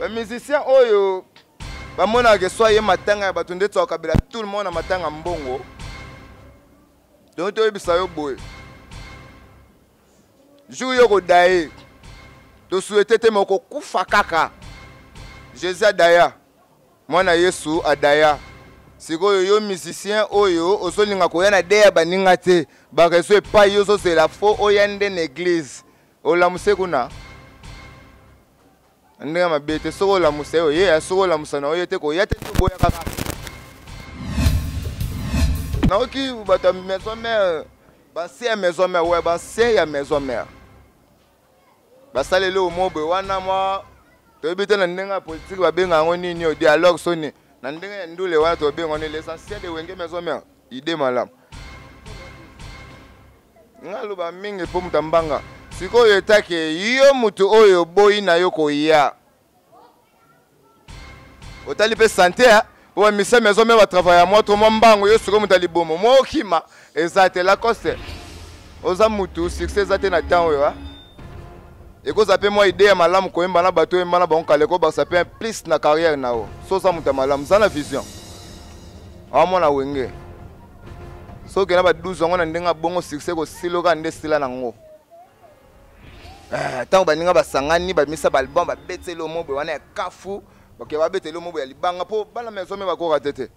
Ba musicien oyo bamonaka ke so aye matanga ya bato ndeti akabela tout le monde na matanga mbongo. Donc toyebisa yo boye, jour yo kodaye, tosouhaite te, me okokufa kaka. Jésus adaya, mwana Yesu adaya. Sikoyo yo musicien oyo ozolinga koya na de ya baninga te, bareseau epai yo ozozela fo oya nde na église olamuse kuna ndenge mabe te. Soki olamusa ye, oyeya. Soki olamusa na oye te, koya te. Oboya kaka. Naoki bato ya maison mère, bancien ya maison mère, ouais, bancien ya maison mère basaleli oyo mo boye wana. Mwa toyebi te na ndenge ya politike babenga yango nini, oyo dialogue soni na ndenge ya ndule wana tobenga yango les anciens de Wenge maison mère. Idée malamu, nga aloba mingi mpo moto ambanga. Sikoyo etake yo moto oyo boyi na yo koya, otali mpe santé po bamisa maison mère batravaille ya mwa to mwa mbango. Yo sikoyo moto ya libomo mwa okima eza te. Lacoste, oza mutu succès eza te na temps oyo. Ekozala mpe mwa idée ya malamu koyemba na bato oyemba na bango kala, ekobakisa mpe plus na carrière na yo. So oza moto ya malamu, za na vision awamona Wenge. Soki okenda ba 12 yango na ndenge ya bongo, succès kosiloka nde esila nango. Ntango baninga basangani, bamisa baalbum, babeteli omo boye wana ya kafu, bake babeteli omo boye ya libanga mpo bana maison me bakoka te te.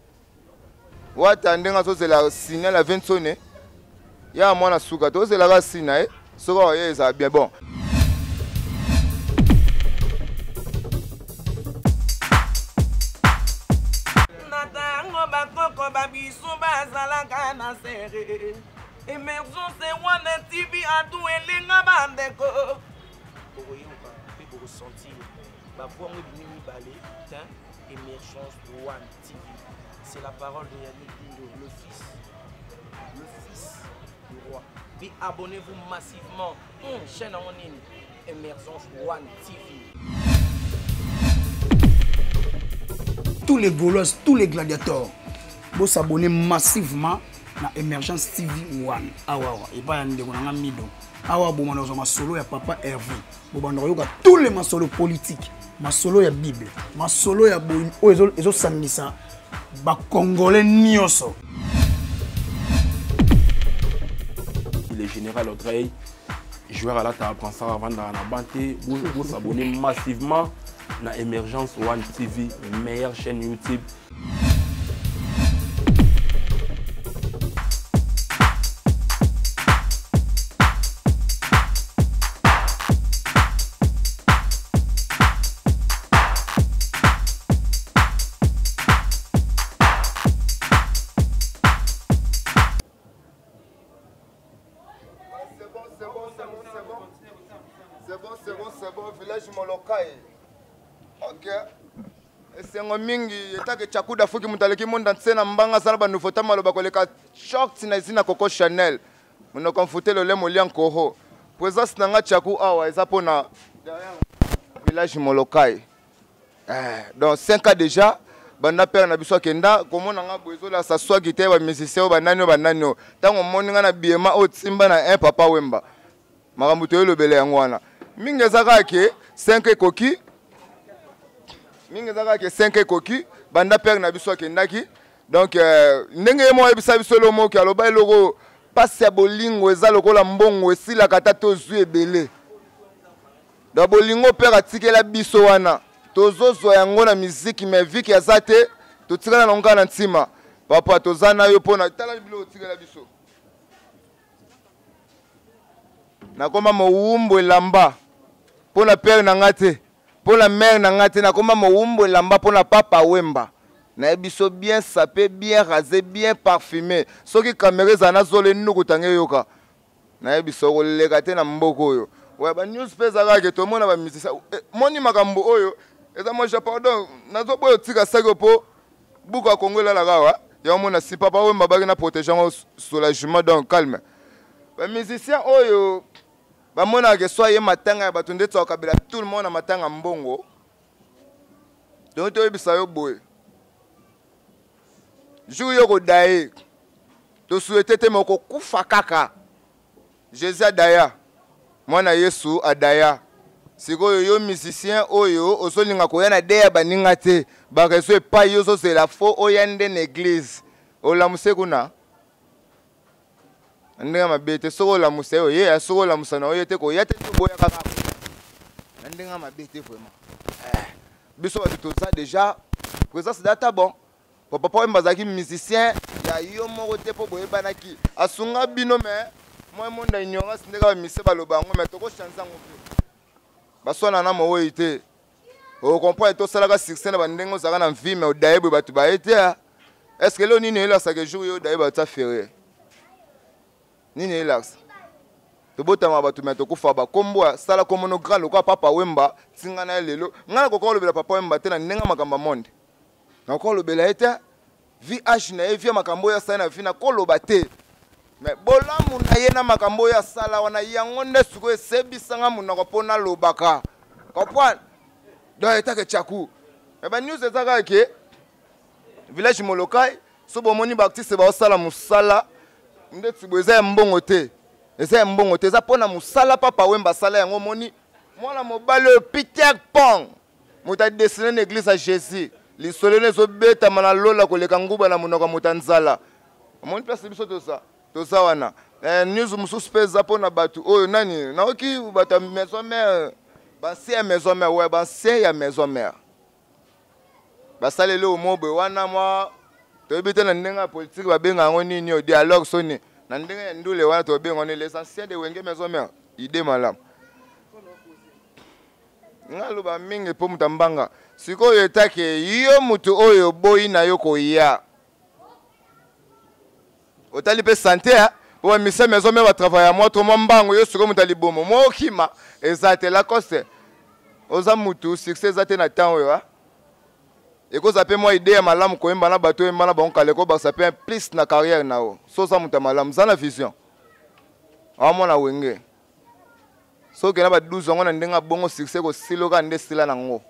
Wata ndenge azozela signal ya Vensone ya mwana suka, tozelaka si na ye. Soki oye ezala bien. Bon. Na ntango bakoko babiso bazalaka na sere, Emergence wana TV atu elenga bandeko. Bokoyoka mpe bokosentir bavoix yango ebimi mibale te. Emergence One TV, c'est la parole de Yannick Dindo, le fils, le fils du roi. Puis abonnez-vous massivement. Chaîne en ligne, Emergence One TV. Tous les Gaulois, tous les gladiateurs, vous s'abonnez massivement na Emergence TV 1. Awa awa epai ya ndeko na nga Mido awa, bomana kozwa masolo ya papa Hervé, bobanda koyoka tous les masolo politique, masolo ya Bible, masolo ya boyi oyo ezosangisa bacongolais nyonso. Le général Audrey, joueur alata brassard, avandaka na ban te. Bosabonner massivement na Émergence One TV, meilleure chaîne YouTube. C'est bon, c'est bon, c'est bon, c'est bon. C'est bon, c'est bon, c'est bon. Village Molokai. Ok. Esengo mingi etake chakuda fuki moto aleki monda nse na mbanga asala banouveau ta maloba koleka short na esi na Coco Chanel monoko mfute lolemo lia nkoho. Présence na nga Chaku awa eza mpona village Molokai. Donc 5 ans déjà banda père na biso akenda. Komona nga boye ezolasa swagi te. Bamusicien oyo banani oyo banani oyo, ntango omoni nga na biema oyo timba na un Papa Wemba, makambo toyelobela yango wana mingi eza kaka ke 5 ekoki mingi, eza kaka ke 5 ekoki banda père na biso akendaki. Donc ndenge ye moko ayebisa biso elo moki aloba eloko, mpasi ya bolingo eza lokola mbongo, esilaka ata tozwi ebele. Donc bolingo père atikela biso wana, tozozwa yango na miziki, mais viki aza te, totikala nango kaka na ntima. Papa, toza na yo mpona tala biloko otikela biso. Nakoma mowumbu elamba mpo na père na nga te, mpo na mère na nga te, nakoma mowumbu elamba mpo na Papa Wemba. Nayebi so bien sapé, bien rasé, bien parfumé. Soki kamera ezala na zolo enuku ntango eyoka, nayebi so koleka te na mboka oyo. Oya banews mpe eza kaka ke tomona bamusicien moni makambo oyo eza. Moi, je pardon, nazoboya otika saki mpo buku ya Kongo elalaka awa ya omona si Papa Wemba baki na protéger yango, soulagement. Donc calme. Bamusicien oyo bamonaka ke so aye matanga ya bato ndeti akabela tout le monde na matanga mbongo, donc toyebisa yo boye, jour yo kodaye, tosouhaite te, me okokufa kaka. Jésus adaya, mwana Yesu adaya. Sikoyo yo musicien oyo ozolinga koya na de ya baninga te, ba réseau epai yo ozozela fo oya nde na église. Olamuse kuna? Na ndenge mabe te, soki olamusa ye oyeya, soki olamusa na oye te, koya te, oboya kaka na ndenge mabe te vraiment. Eh, biso bato toza déjà présence data bon. Po papa Wemba azalaki musicien ya yo moko te mpo boyebanaki. Asunga bino mais moi monde ya ignorance ndenge ba musicien baloba yango mais toko changer yango mpe. Baswana na mowei te. O comprendre tosalaka succès na ba ndenge ozalaka na vie mais odaye boye bato baye te. Est-ce que lelo nini elasaka jour yo odaye bato ferre? Nini elakisa? Tobotama bato me tokufa bakombo sala kombo no grand lokola papa Wemba tinga na ye lelo. Ngai nakoka kolobela papa Wemba te na ndenge makambo ya monde. Nakoka kolobela ye te VH na ye via makambo oyo asala na vie nakoloba te. Mais bolamu na ye na makambo oyo asala wana yango nde sikoyo esebisanga monoko mpo nalobaka. Comprendre? Donc etake tchaku. Mais ba news eza kaka ke village Molokai so bomoni ba artiste baosala mosala ndeti boye eza ya mbongo te. Eza ya mbongo te, eza mpona mosala papa Wemba asala yango. Omoni mwana mobali oyo Peter Pong moto adesine na église ya Jésus, lisolo ene ezobetama na lola koleka nguba na monoko ya moto ya nzala. Omoni place biso toza wana. News mosusu mpe eza mpona bato oyo nani naoki bato ya maison mère, bancien ya maison mère, ouais, bancien ya maison mère basaleli oyo mobe wana mwa toyebi te na ndenge ya politique babenga yango nini oyo dialogue soni na ndenge ya ndule wana tobenga yango les anciens de Wenge maison mère. Idée malamu nga aloba mingi mpo moto ambanga sikoyo etake yo moto oyo oboyi na yo koya otali mpe sante po bamisa maison mère batravaille ya mwa to mwa mbango yo sikoyo moto ya libomo mwa okima eza te Lacoste oza mutu succès eza te na temps oyo ekozala mpe mwa idée ya malamu koyemba na bato oyemba na bango kala ekobakisa mpe plus na carrière na yo. So oza moto ya malamu, za na vision awa mwana Wenge soki na ba 12 yango na ndenge ya bongo succès kosiloka nde sila nango.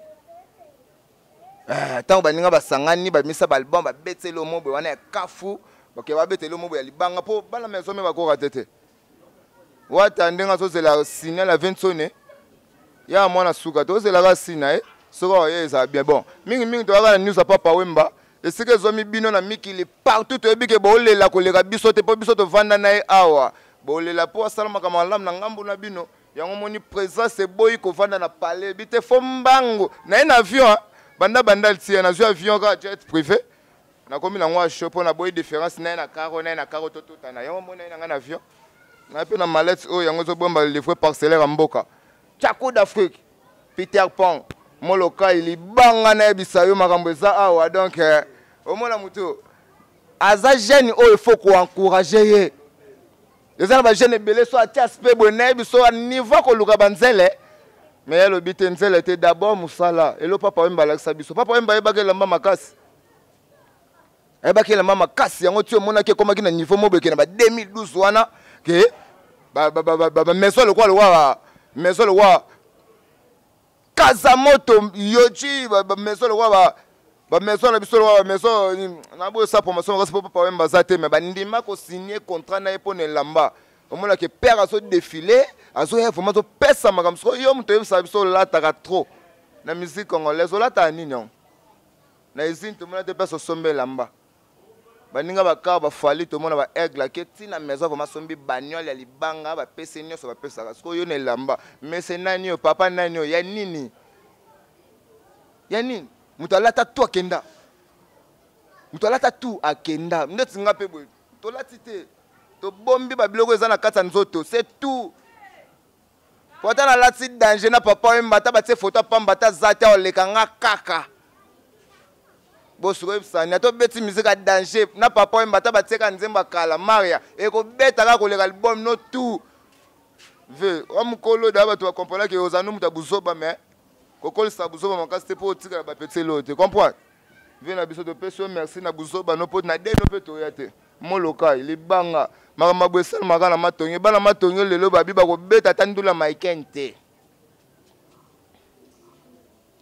Ntango baninga basangani bamisa baalbum babeteli omo boye wana ya kafu bake babeteli omo boye ya libanga mpo bana maison me bakoka te te wata ndenge azozela signal ya Vinsone ya mwana suka tozelaka si na ye soki oye ezala bien. Bon mingimingi toyaka na news ya papa Wemba esika ezwami bino na mikili partout toyebi ke bolela koleka biso te mpo biso tovanda na ye awa bolela mpo asala makambo malamu na ngambo na bino. Yango moni présence eboyi kovanda na palais bi te fo mbango na ye na avion banda banda tia nazwi avion kaka jet privé nakomi nango ya show mpo naboyi différence na ye na karo na ye na karo totutana. Yango moni na ye na ngai na avion na mpe na mallette oyo yango ezobomba livre parcellaire ya mboka Tchako d'Afrique Peter Pong Molokai libanga nayebisa yo makambo eza awa. Donc omona motu aza jeune oyo faut koencourager ye. Eza na ba jeune ebele so atia aspect boye nayebi so niveau koluka banzele mais ye alobi te nzele te d'abord mosala elo papa Wemba alakisa biso. Papa Wemba ayebaki elamba makasi, ayebaki elamba makasi yango ti omonaki ekomaki na niveau moko eke na ba 2012 wana ke ba maison lokola lokola maison lokola Kazamoto Yoji ba maison lokola ba maison na biso lokola ba maison na boyo sa promotion makasi mpo papa Wemba aza te mais bandima kosigne contrat na ye mpo na elamba. Omonake père azo défilé azoya vraiment azopesa makambo. Sikoyo yo moto oyebisaka biso olataka trop na musique congolaise, olataka nini yango na usine? Tomona te place osomba elamba. Baninga bakar bafali tomona ba aigle ake ntina maison vraiment asombi bagnole ya libanga bapesi nyonso bapesaka. Sikoyo yo na elamba mese nani oyo papa nani oyo ya nini ya nini? Moto alata tu akenda, moto alata tu akenda ndeti nga mpe boye tolati te tobombi babiloko eza na kati ya nzoto c'est tout. Po ata nalati danger na papa Wemba ata batie photo ya pamba ata aza te aoleka nga kaka bosuko oyebisani ata obeti musique ya danger na papa Wemba ata batieka nzembo ya kala Maria ekobeta kaka koleka album no tout ve wa mokolo da bato bakomprenaki ozala no moto ya buzoba mais kokolisa buzoba makasi te mpo otikala bapeti eloo te comprendre ve na biso topesi yo merci na buzoba no mpo na deno mpe toya te Molokai libanga makambo boye esalamaka na matonge bana matonge lelo babi bakobeta ata ndula maiken te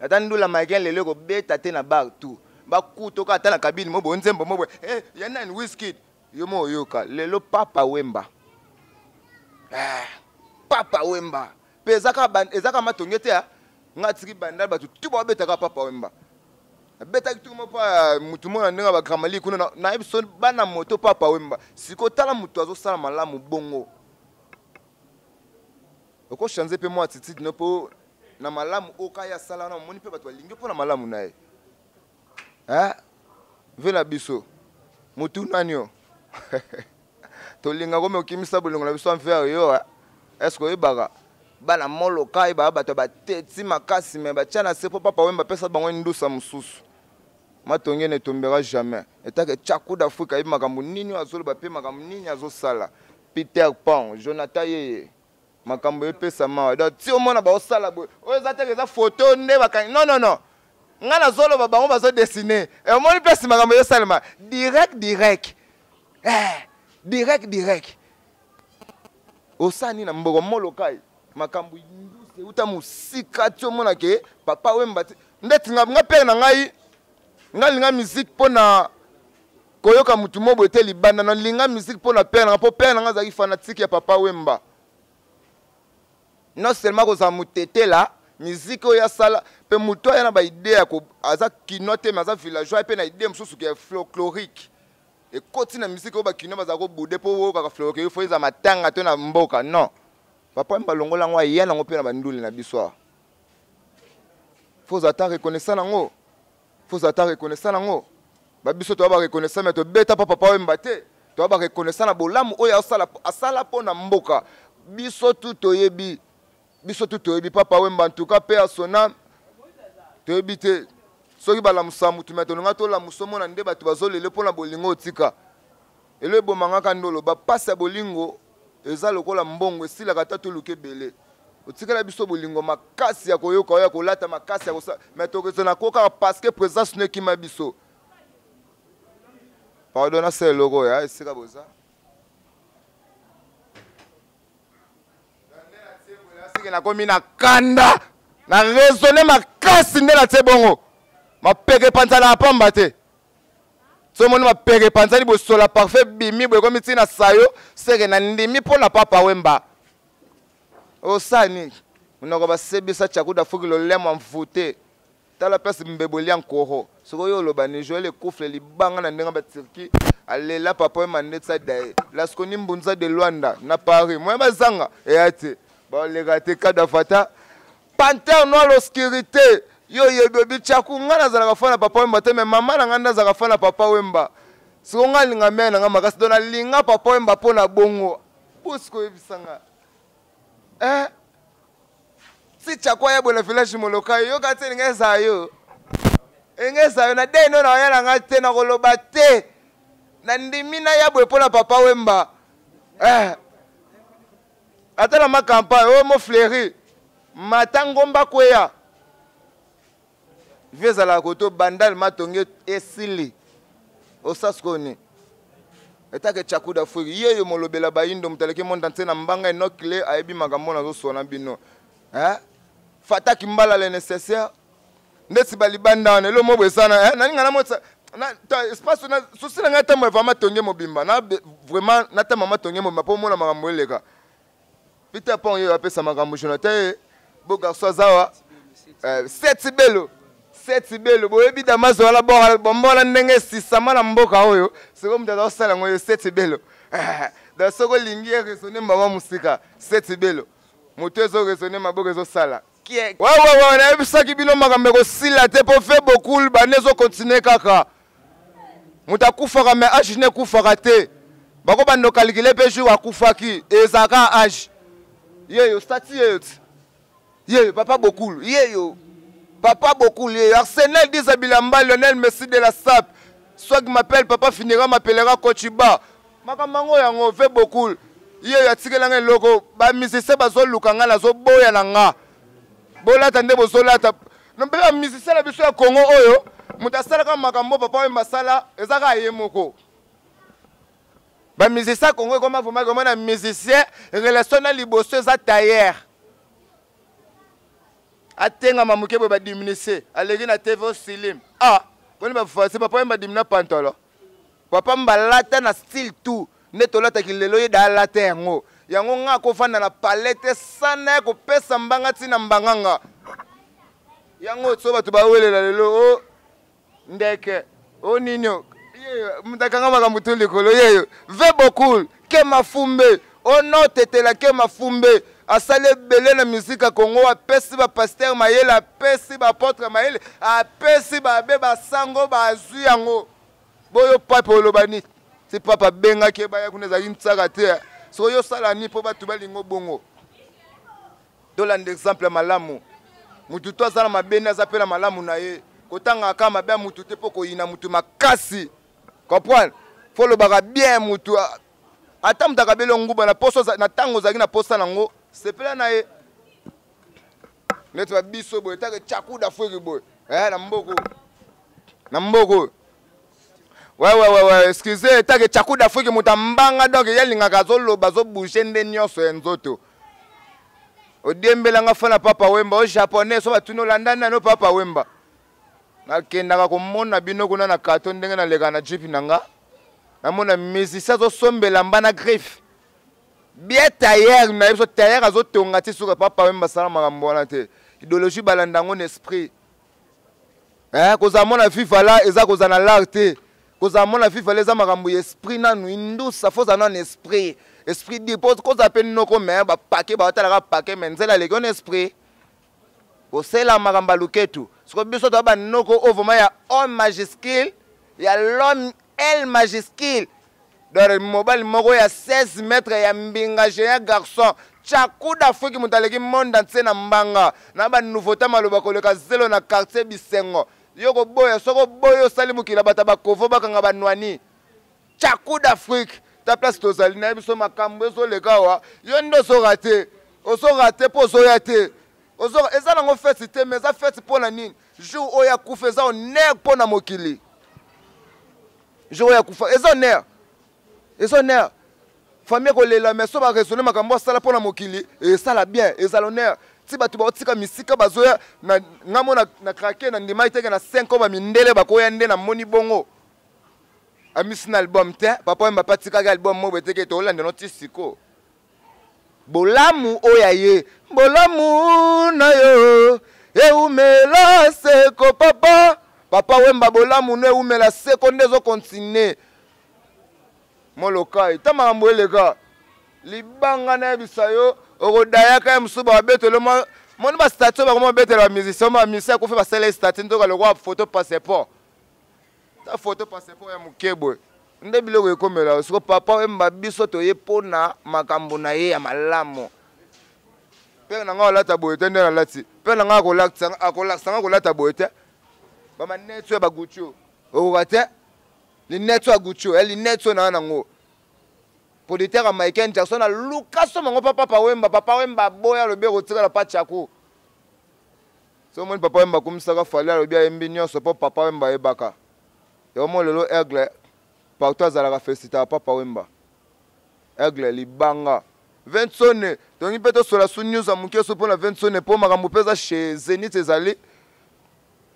ata ndula maiken lelo ekobeta te na bar tout bakutoka ata na kabine mo boye nzembo mo boye ya nani Wizkid yo mo oyoka lelo papa Wemba papa Wemba. Mpe eza kaka matonge te, nga atiki Bandal, bato tu babetaka Papa Wemba. Abetaki tuku moko mpa motu moko na ndenge ya bagramali kuna, nayebi so bana moto Papa Wemba. Sikoyo tala, moto azosala malamu bongo, okochange mpe mwa attitude no mpo na malamu oyo kaya asala wana. Omoni mpe bato balingi mpo na malamu na ye. Ve na biso motu nani o tolinga komi okimisa bolingo na biso envers yo. Est ce oyebaka bana Molokai baya bato ya bateti makasi, me batya na se mpo Papa Wemba apesa bango ndusa mosusu. Matonge ne tombera jamais. Etake Tchaku d'Afrika ayebi makambo nini oyo azoloba mpe makambo nini azosala. Peter Pan, Jonathan yeye, makambo epesa mawa. Donc ti omona baosala boye, oyo eza teke eza foto nde bakangi. Non, non, non, ngai nazoloba, bango bazodessine. Omoni place makambo ezosalema direct, direct, direct, direct. Osani na mboko Molokai, makambo ndusi euta mosika. Ti omona ke Papa Wemba ti ndeti nga, nga pere na ngai, nga linga musique mpo na koyoka motu mo boye te libanda. Nalinga musique mpo na pere na nga, mpo pere na nga azalaki fanatique ya Papa Wemba. Non seulement kozala motetela musique oyo asala, mpe motu aya na baidée ya aza kinois te, mais aza villageois, mpe na idée mosusu ke folklorique ekoti na musique oyo bakinois bazala kobude mpo oyokaka folklorique fo eza matanga to na mboka. Non, Papa Wemba alongola yango, aya nango mpe na banduli na biso awa. Fo ozala ta reconnaissant nango, fo ozala ta reconnaissant nango. Babiso toya bareconnaissant, me tobeta mpa Papa Wemba te. Toya bareconnaissant na bolamu oyo asala, asala mpo na mboka. Biso tu toyebi, biso tu toyebi Papa Wemba. En tout cas, mpe asona toyebi te soki balamusa mutu, me tolinga tolamusa. Omona nde bato bazolela mpo na bolingo. Otika elo ebomangaka nde oloba mpasi ya bolingo eza lokola mbongo esilaka, ata toluka ebele. Otikala biso bolingo makasi ya koyoka oyo ya kolata makasi ya kosala, mais tokozala ko kaka parce que présence no ekima biso. Pardon, nasala eloko oyo esika boza. Sike nakomi na kanda, na raisonne makasi nde natie bongo. Mapeke epanzana ya pamba te. So omoni mapeke epanzani, bosola parfait bimi boye, ekomi ntina sayo seke na ndimi mpo na Papa Wemba. Osani monoko basebisa Tchaku d'Afrike, lolemo mvute. Tala place mbebo elia nkoro. Soki oyo oloba ni Joel ekufle libanga na ndenge baturki alela Papa Wemba ndeti adaye Laskoni Mbunza de Luanda na Paris, moyen bazanga eya te, baleka te. Kada fata panthère noire, l'obscurité. Yo oyebi obi Tchaku, ngai nazalaka fa na Papa Wemba te, me mama na ngai nde azalaka fa na Papa Wemba. Siko ngai alinga mere na ngai makasi, donc nalinga Papa Wemba mpo na bongo. Bosi koyebisa nga si Tchaku aya boye na village Molokai, yoka te, elinga ezala yo, elinga ezala yo na dei no na oya na ngai te, nakoloba te, nandimi naya boye mpo na Papa Wemba. Ata na macampagne oyo mo fleuri mata ngomba kweya vie ezalaka koto Bandal matonge esili osasiko ni etake Tchaku d'Afrike yeyo molobela bayindo, moto aleki monde entier na mbanga enokile, ayebi makambo nazosona bino. Fataki mbala le nécessaire ndeti balibanda wana elo mobo eza na naninga namotisa espace susi na ngai ntambo vraiment matonge mobimba na vraiment natamba matonge mobimba mpo omona makambo eleka. Peter Pong ye apesa makambo. Jonathan ye bo garçon azawa seti belo, seti belo. Boyebi damazo wana bombo wana ndenge esisama na mboka oyo. Sikoyo moto aza kosala yango ye seti belo. Donc soki olingi ye raisonne mama mosika, seti belo, moto ezo raisonne, maboko ezosala. Wawawa, nayebisaki bino makambo ekosila te mpo fe bokul bande ezokontinue kaka. Moto akufaka, mais age ne ekufaka te. Bakobanda okalikile mpe jour akufaki ezalaka age. Yeyo stati yeyo ti yeyo papa Bokulu yeyo, papa Bokulu yeyo. Arsenal diza bilamba, Lionel Messi de la sap swag m'appelle papa finira m'appellera Kochiba. Makambo yango yango ve Bokulu yeyo atikelanga eloko. Bamusicien bazoluka ngai, nazoboya na nga. Bolata nde bozolata mpe bamusicien na biso ya Congo oyo moto asalaka makambo Papa Oyo basala eza kaka ye moko. Bamusicien ya Congo ekoma vraiment komona musicien relation na liboso eza tailleur, atengama moke boye, badiminuer, aleki na TV osilim. Ah, boni bafasi Papa Oyo badimina pantolo. Papa mbalata na style tout nde tolataki lelo, ye da alata yango. Yango nga akofanda na palais te sana ya kopesa mbanga ntina mbanganga. Yango so bato bawelela lelo o oh, ndeke o oh, nini moto akanga makambo to likolo yeyo ve bokul ke mafumbe ono oh, tetela ke mafumbe asali ebele na miziki ya kongo apesi bapaster mayele apesi baapotre mayele apesi babe basango bazwi yango boyo pape oloba nini ti pape abengaki ye baya kuna ezalaki nsaka te soki yo osala nini mpo bato balingo bongo tolanda exemple ya malamu motu to aza na mabe nde aza mpe na malamu na ye kotangaka kaka mabe ya motu te mpo koyina motu makasi comprendre fo olobaka bien motu ata moto akabeli yo nguba na poso na ntango ozalaki na posa nango sepela na ye neti babiso boye take chakuda fweki boye eh, na mboko na mboko ouais ouais ouais ouais excusez take chakuda fweki moto ambanga donc ye alingaka azoloba azobouge nde nyonso ya nzoto odiembela nga fana papa wemba o japonais so batuni olanda nani o papa wemba nakendaka komona bino kuna na kato ndenge naleka na jipe na nga namona musicien azosombela mba na griffe bien tailleur na ye biso tailleur azotonga ti suka papa wemba asala makambo wana te idéologie balanda yango na esprit eh, kozala mwana fifa la eza kozala na lar te kozala mwana fifa la eza makambo ya esprit nanu indusa fo ozala nanu esprit esprit di po kozala mpe noko me bapake batalaka pake me nzela aleki ona esprit kosela makambo ya luketu siko biso toya banoko oyo vraimen ya homme majuscule ya l'homme l majuscule donc mobali moko ya 16 mètre ya mbinga géant garçon chaku d'afrike moto aleki monde entier na mbanga na banouveauté maloba koleka zelo na quartier bisengo yo koboya soki oboyi osali mokili ya bato ya bakovo bakanga banwani chaku d'afrike ta place tozali na ye biso makambo ezoleka awa yo nde ozorate ozorate mpo ozoya te eza nango feti te mais eza feti mpo na nini jour oyo akufa eza honneur mpo na mokili jour oyo akufa eza honneur eza honneur famille ekolela mais so baraisonne makambo asala mpo na mokili esala bien ezala honneur ti bato baotika misika bazoya nga mo na krake na ndimaki teke na 5 ans bamindele bakoya nde namoni bongo amisi na album te papa wemba mpe atikaki album moko eteke tolanda no ti siko bolamu oyo ya ye bolamu na yo eumela seko papa papa wemba bolamu no eumela seko nde ezokontinue molokai ta makambo eleka libanga nayebisa yo okodayaka ye mosusu babetelo moni bastatue bakoma babetela bamusicien bamusicien akufi basala ye statue nzoka lokola photo passeport ta photo passeport ya moke boye nde biloko ekomela siko papa wemba biso toye mpo na makambo na ye ya malamu pere na ngai alata boye te nde nalati pere na ngai akolakisa ngai kolata boye te bamaneti oyo baguti oyo okoka te lineti oyo ya guti oyo ya lineti oyo naa nango producteur ya michael jackson aluka so mango pa papa wemba papa wemba aboya alobi ekotikala pa chaku so omoni papa wemba akumisaka fali alobi ayembi nyonso mpo papa wemba ayebaka yango mo lelo aigle partout azalaka felicitaka papa wemba aigle libanga vensone tongi mpe tosola su news ya moke so mpo na vensone mpo makambo mpe eza chez zenith ezali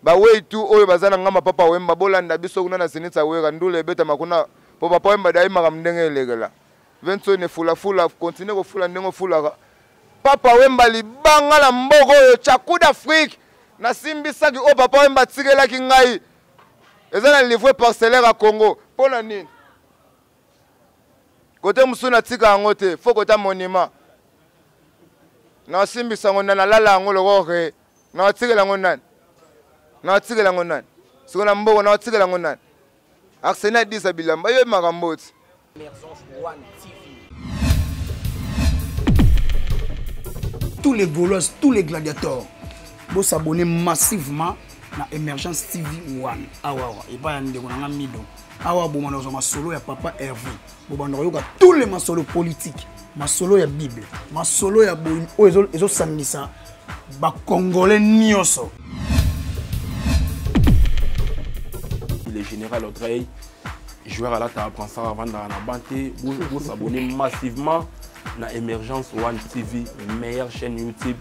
bawei tu oyo baza na ngamba papa wemba bolanda biso kuna na zenith awera ndula ebetama kuna mpo papa wemba daye makambo ndenge elekela vensone fulafula continue kofula ndenge ofulaka Papa Wemba libanga na mboka oyo Tchakou d'Afrique nasimbisaki oyo Papa Wemba atikelaki ngai eza na livre parcellaire ya Congo mpo na nini kote mosusu natika yango te fo kota monument nasimbisa yango nani nalala yango lokore natikela yango nani natikela yango nani siko na mboko natikela yango nani arsenal disa bilamba yo makambo ti Tous les Gaulois, tous les gladiateurs, vous s'abonner massivement na Emergence TV 1. Awa awa, et pas ndeko na mido. Awa boma na masolo ya papa Hervé. Bobanda koyoka tous les masolo politiques, masolo ya Bible, masolo ya boyi oyo ezo sangisa ba Congolais nyonso. Le général Audrey joueur alata brassard avandaka na ban te bosabonne massivement na émergence one tv meilleure chaîne youtube.